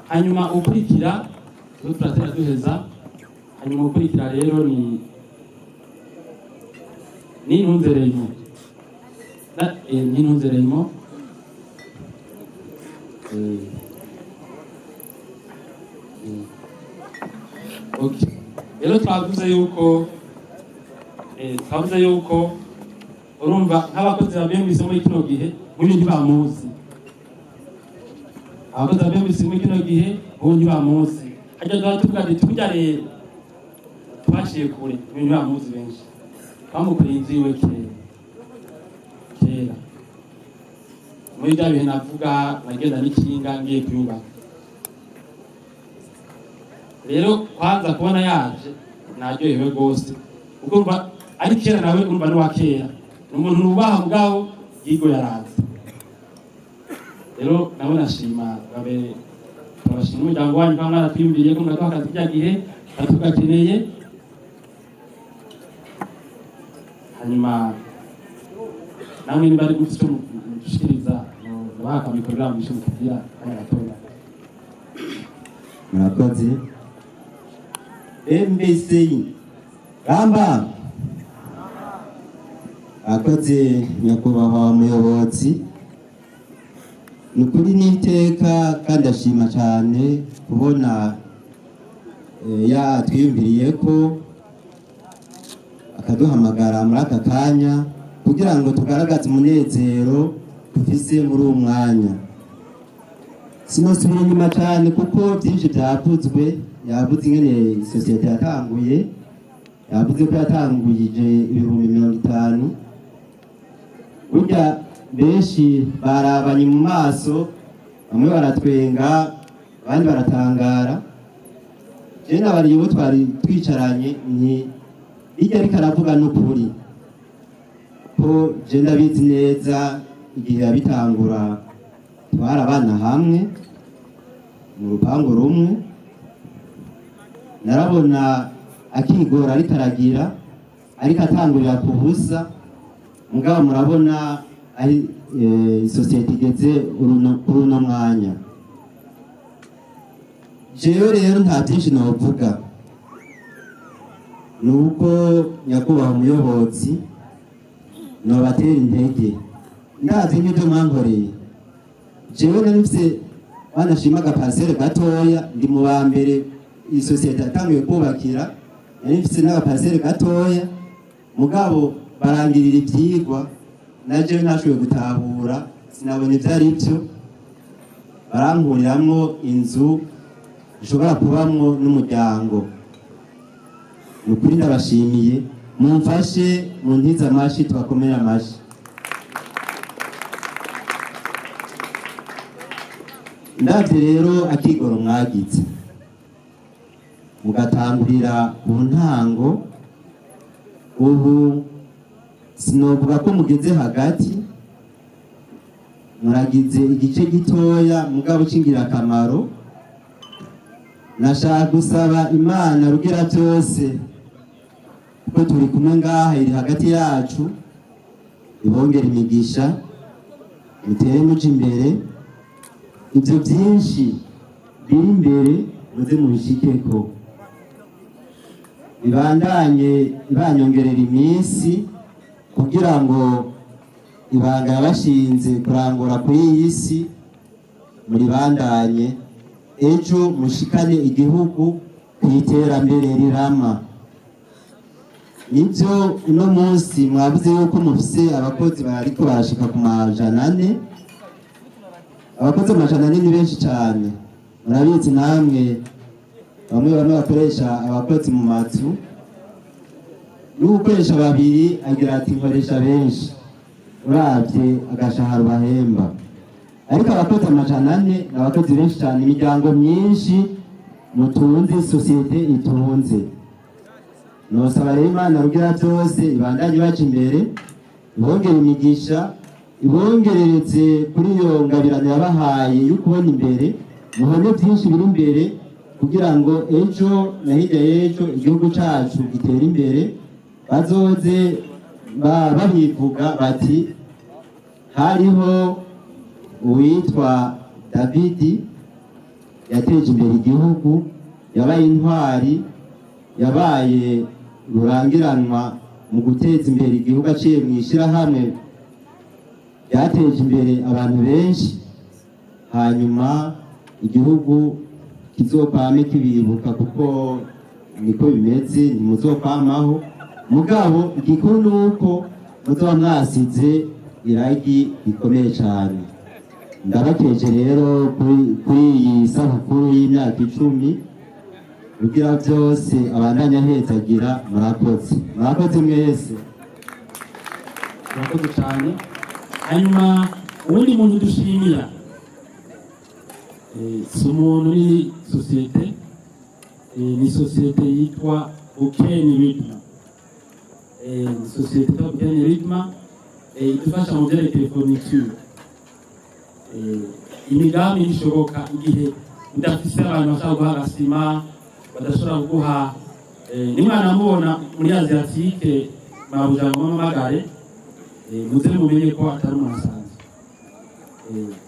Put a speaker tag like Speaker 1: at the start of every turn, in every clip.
Speaker 1: Hanyuma ukurikira rero turatera duheza. Hanyuma ukurikira rero ni Nintunze Raymond. Nintunze Raymond. Okay. Rero twavuze yuko urumva nk'abakozi ba BMBC muri kino gihe muri ntibamuzi. Abakozi ba BMBC muri kino gihe ubu ntibamuzi. Hajya duha tuvuga ati tujya rero twaciye kure, uyu ntibamuzi benshi. Twamukoreye inzu yiwe kera kera muri bya bihe navuga nagenda n'ikinga ngiye kuyubaka. Rero kwanza kubona yaje naryohewe rwose, kuko urumva ari kera nawe urumva n'uwa kera, ni umuntu nubaha mugabo yigo yaraza. Rero nawe nashima babe turabashima umuryango wanyu kuba mwaratwiyumviriye ko muraduha akazi kirya gihe tugakeneye. Hanyuma namwe niba ari mufite icyo mudushikiriza, mubaha akamikorera mugishe mutubwira akanya gatoya.
Speaker 2: Murakoze. MBC ramba. Akoze nyakubahwa muyobozi, ni ukuri n'iteka kandi ashima cyane kubona yatwiyumviriye ko akaduhamagara muri aka kanya kugira ngo tugaragaze umunezero dufise muri uwo mwanya. Sinosubira inyuma cyane kuko byinshi byavuzwe. Yavuze ingene isosiyete yatanguye, yavuze ko yatanguyije 50,000. Burya benshi barabanye mu maso, bamwe baratwenga, abandi baratangara. Jewe nabariye uwo twari twicaranye nti iryo ariko aravuga n'ukuri, ko je ndabizi neza igihe yabitangura twarabana hamwe mu rupangu rumwe, narabona akigora ariko aragira ariko atangurira ku busa. Mugabo murabona ari isosiyete igeze kuri uno mwanya. Jewe rero nta byinshi novuga, ni uko nyakubahwa umuyobozi nobatera intege. Ndazi nk'ibyo mwankoreye. Jewe nari mfise banashima agaparcelle gatoya, ndi mu ba mbere iyi sosiyete yatanguye kubakira. Nari mfise n'agaparcelle gatoya, mugabo barangirira ivyigwa na jewe ntashoboye gutahura, sinabona ivyo ari byo, barankuriramwo inzu nshobora kubamwo n'umuryango. Ni ukuri ndabashimiye, mumfashe muntize amashi, tubakomere amashi. Ndavye rero akigoro mwagize mugatangurira ku ntango, ubu sinovuga ko mugeze hagati, muragize igice gitoya mugabo c'ingirakamaro. Nashaka gusaba Imana Rugira byose, kuko turi kumwe ngaha iri hagati yacu, ibongera imigisha, mutere muja imbere, ibyo byinshi biri imbere muze mubishikeko, bibandanye ibanyongerera iminsi kugira ngo ibanga yabashinze kurangura kuri iyi si muribandanye, ejo mushikane igihugu ku iterambere rirama. Nibyo, uno munsi mwavuze yuko mufise abakozi bariko barashika ku 400. Abakozi 400 ni benshi cyane. Murabizi namwe, bamwe bamwe bakoresha abakozi mu mazu, n'ugukoresha babiri agira ati nkoresha benshi, uravye agashahara bahemba. Ariko abakozi 400 ni abakozi benshi cyane, imiryango myinshi mutunze, sosiyete itunze. Nosaba rero Imana Rugira byose ibandanye baca imbere, ibongere imigisha, ibongereretse kuri iyo ngabirano yabahaye yo kubona imbere, mubone byinshi biri imbere kugira ngo ejo na hirya y'ejo igihugu cacu gitere imbere, bazoze babivuga bati hariho uwitwa Davidi. Yateje imbere igihugu, yabaye intwari, yabaye rurangiranwa mu guteza imbere igihugu aciye mu ishyirahamwe ryateje imbere abantu benshi. Hanyuma igihugu kizokwame kibibuka, kuko niko bimeze, ntimuzokwamaho. Mugabo igikuru ni uko muzoba mwasize iragi rikomeye cyane. Ndabakeje rero kuri iyi sabukuru y'imyaka 10, kugira byose abandanya ahezagira. Murakoze, murakoze mwese.
Speaker 1: Murakoze cyane. Hanyuma uwundi muntu dushimira, si umuntu, ni société, ni société yitwa Bukeni Ritma. Ni société yitwa Bukeni Ritma, idufasha mu byerekeye fourniture. Imigambi ntishoboka igihe udafise abantu bashobora guha agasima, badashobora kuguha. Nimwana mubona muri Asiatique mabuja ngo mpamagare, muze mumenye ko atari umuntu asanzwe.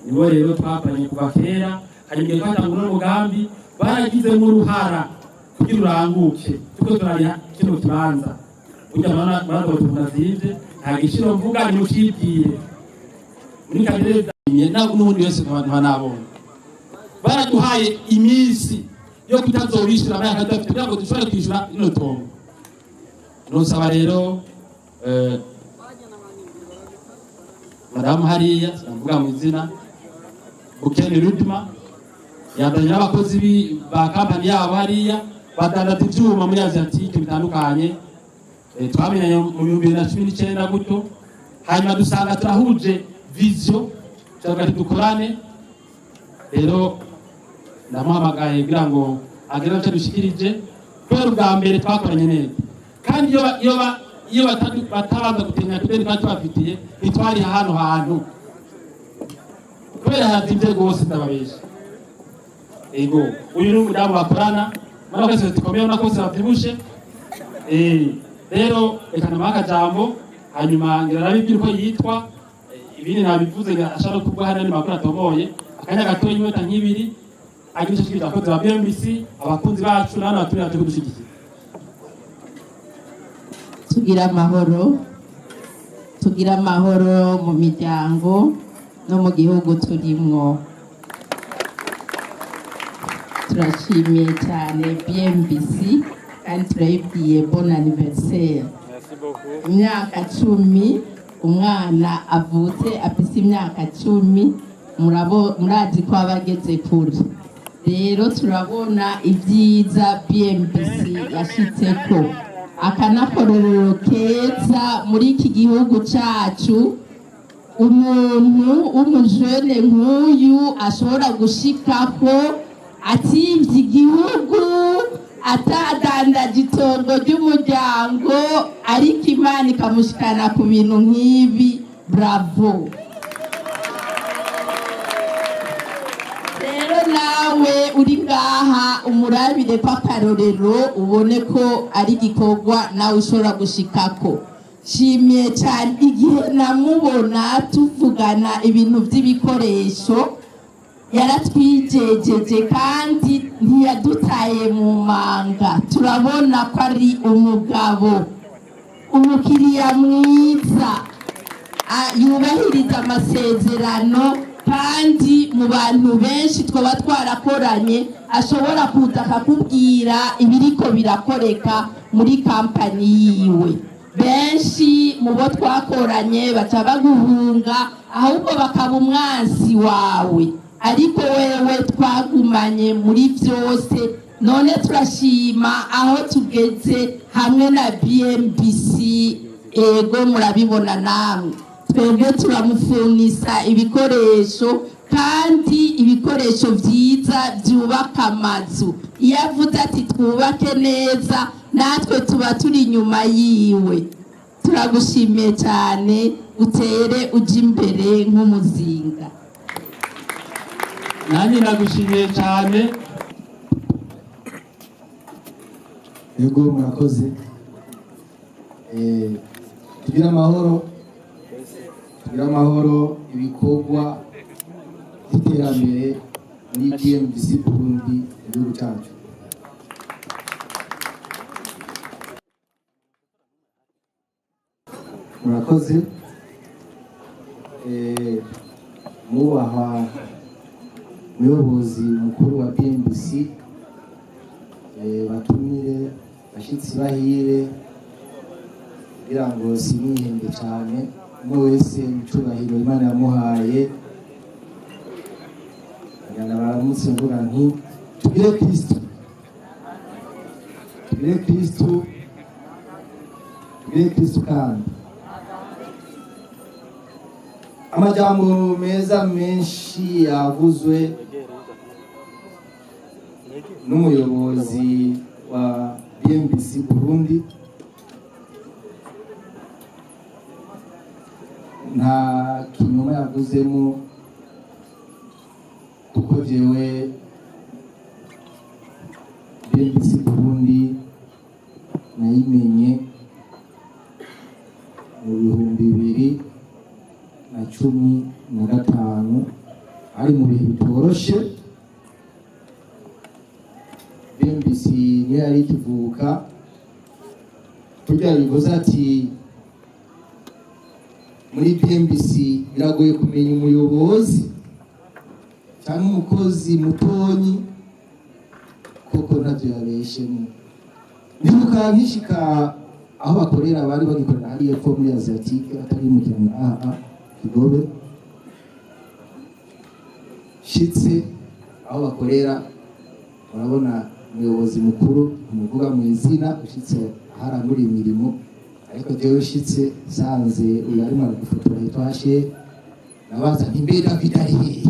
Speaker 1: Nibo rero twakoranye kuva kera. Hari igihe twatangura n'umugambi, baragizemo uruhara kugira uranguke. Tuko turariha kino kibanza, burya murabona utuntu azimvye, nta giciro mvuga, ni mucibwire muri kadereza n'ubundi wese nkaba nabonye. Baraduhaye iminsi yo kutazobishura amahera tudafite kugira ngo dushobore kwishyura rino tongo. Nusaba rero madamu hariya, sinavuga mu izina, Bukene Rudma, yazanye n'abakozi ba kampani yabo hariya, badandaza ivyuma muri Asiatique bitandukanye. Twamenyanye mu 2019 gutyo, hanyuma dusanga turahuje vision, turavuga ati dukorane. Rero ndamuhamagaye kugira ngo agire icyo dushikirije, kubera ubwa mbere twakoranye neza, kandi iyo batabanza gutinya kudeni twari tubafitiye, ntitwari hano hantu, kubera hazimvye rwose, ndababesha. Ego, uyu ni umudamu bakorana muri ako sosiyete ikomeye, ubona ko bose bavyibushe. Rero reka namuhe akajambo, hanyuma ngira arabibwira uko yitwa. Ibindi nabivuze, ngira ashaka no kuvuga hari n'andi makuru atomoye. Akanya gatoya, iminota nk'ibiri, agira icyo ashikiriza abakozi ba BMBC, abakunzi bacu n'abandi baturage baje kudushyigikira.
Speaker 3: Tugira amahoro, tugira amahoro mu miryango no mu gihugu turimwo. Turashimiye cyane BMBC kandi turayibwiye bon anniversaire. Imyaka 10, umwana avutse afise imyaka 10, murazi ko aba ageze kure. Rero turabona ibyiza BMBC yashitseko, aka n'akarorero keza muri iki gihugu cacu, umuntu w'umujene nk'uyu ashobora gushikako ativye igihugu, atadandaje itongo ry'umuryango, ariko Imana ikamushikana ku bintu nk'ibi. Bravo! Rero nawe uri ngaha, umurabire ko akarorero, ubone ko ari igikorwa nawe ushobora gushikako. Nshimiye cyane igihe namubona tuvugana ibintu by'ibikoresho, yaratwijejeje kandi ntiyadutaye mu manga. Turabona ko ari umugabo, umukiriya mwiza, yubahiriza amasezerano, kandi mu bantu benshi twaba twarakoranye ashobora kuza akakubwira ibiriko birakoreka muri kampani yiwe. Benshi mu bo twakoranye baca baguhunga, ahubwo bakaba umwansi wawe, ariko wewe twagumanye muri byose. None turashima aho tugeze hamwe na BMBC. Ego, murabibona namwe, twebwe turamufunisa ibikoresho, kandi ibikoresho byiza byubaka amazu. Iyo avuze ati twubake neza, natwe tuba turi inyuma yiwe. Turagushimiye cyane, utere ujya imbere nk'umuzinga.
Speaker 1: Nanjye ndagushimiye cyane.
Speaker 4: Yego, murakoze. Tugire amahoro, tugire amahoro. Ibikorwa by'iterambere muri BMBC Burundi mu gihugu cyacu. Murakoze. Mwubahwa muyobozi mukuru wa BMBC, batumire, bashyitsi bahire, kugira ngo sinihembe cyane, umwe wese mu cyubahiro Imana yamuhaye, agana baramutse mvuga nti: "Tugire Kristo, tugire Kristo, tugire Kristo." Kandi amajambo meza menshi yavuzwe n'umuyobozi wa BMBC Burundi, nta kinyoma yavuzemo, kuko jewe BMBC Burundi nayimenye mu 2015, ari mu bihe bitoroshe. BMBC niyo yari ikivuka. Burya bivuze ati muri BMBC biragoye kumenya umuyobozi cyangwa umukozi mutonyi, kuko ntavyo yabeshemo. Ndibuka nkishika aho bakorera, bari bagikorera hariya epfo muri Asiatique, batarimukira ngaha Kigobe. Shitse aho bakorera, urabona umuyobozi mukuru, umuvuga mu izina, ushitse aharangura imirimo. Ariko jewe ushitse nsanze uyu arimo aragufotora yitwa Hashe. Nabaza nti: "Mbe David ari hehe?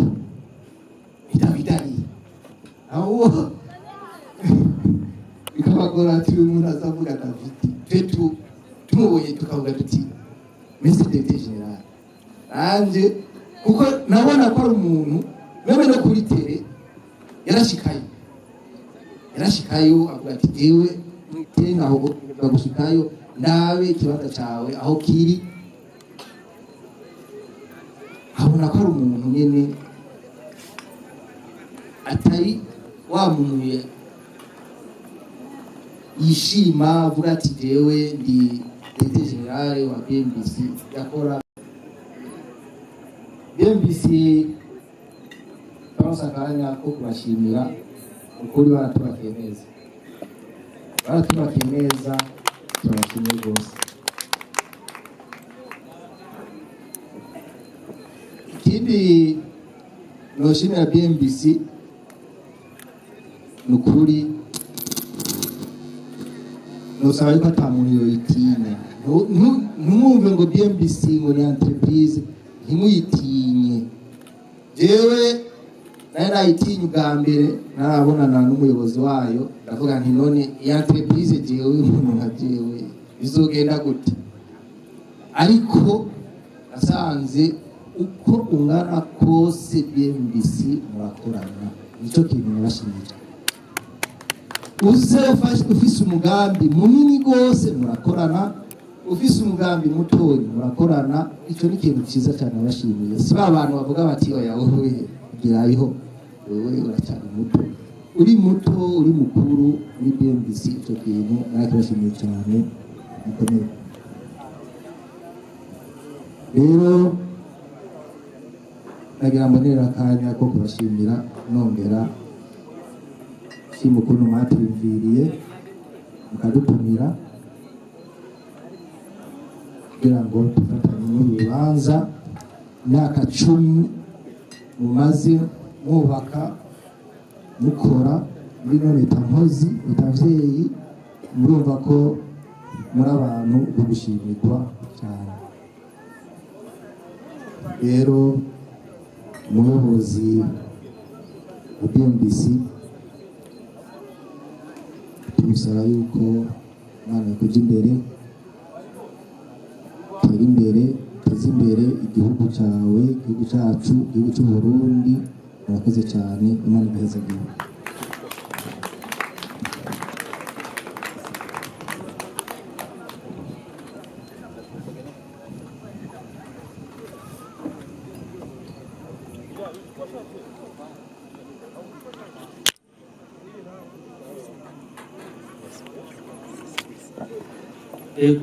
Speaker 4: David ari he?" Aho bikabagora ati: "Uyu muntu azavuga David." Twe tumubonye tukavuga tuti: "Monsieur directeur général." Nanje kuko nabona ko ari umuntu même no kuri terrain yarashikayo, yarashikayo avuga ati: "Jewe mwitenga aho gushikayo, ndabe ikibanza cawe aho kiri." Abona ko ari umuntu nyene atari wa muntu yishima avuga ati: "Jewe ndi directeur général wa BMBC." Yakora BMBC. Baronse akanya ko kubashimira. Ukuri baratubakiye neza, baratubakiye neza, turabashimiye rwose. Ikindi noshimira BMBC, ni ukuri nosaba yuko ata muntu yoyitinya. Ntimwumve ngo BMBC ngo ni entreprise, ntimuyitinye. Jewe nayo nayitinye ubwa mbere ntarabonana n'umuyobozi wayo. Ndavuga nti: "None iyi entreprise, jewe umuntu nka jewe bizogenda gute?" Ariko nasanze uko ungana kose BMBC murakorana. Nicyo kintu nabashimiye cyane. Uze ufise umugambi munini rwose, murakorana. Ufise umugambi mutoyi, murakorana. Icyo ni ikintu cyiza cyane nabashimiye. Si ba bantu bavuga bati: "Oya, wowe gerayo, wowe uracyari muto." Uri muto, uri mukuru, muri BMBC icyo kintu nakibashimiye cyane, mukomeye. Rero nagira mbonera akanya ko kubashimira, nongera nshima ukuntu mwatwumviriye mukadutumira kugira ngo dufatanye n'uru rubanza. Imyaka 10 mumaze mwubaka, mukora muri ino leta nkozi, leta mvyeyi, murumva ko muri abantu bo gushimirwa cyane. Rero umuyobozi wa BMBC tumusaba yuko Imana kuja imbere, tera imbere, teze imbere igihugu cyawe, igihugu cyacu, igihugu cy'u Burundi. Murakoze cyane, Imana ibahezagire.
Speaker 1: Ego.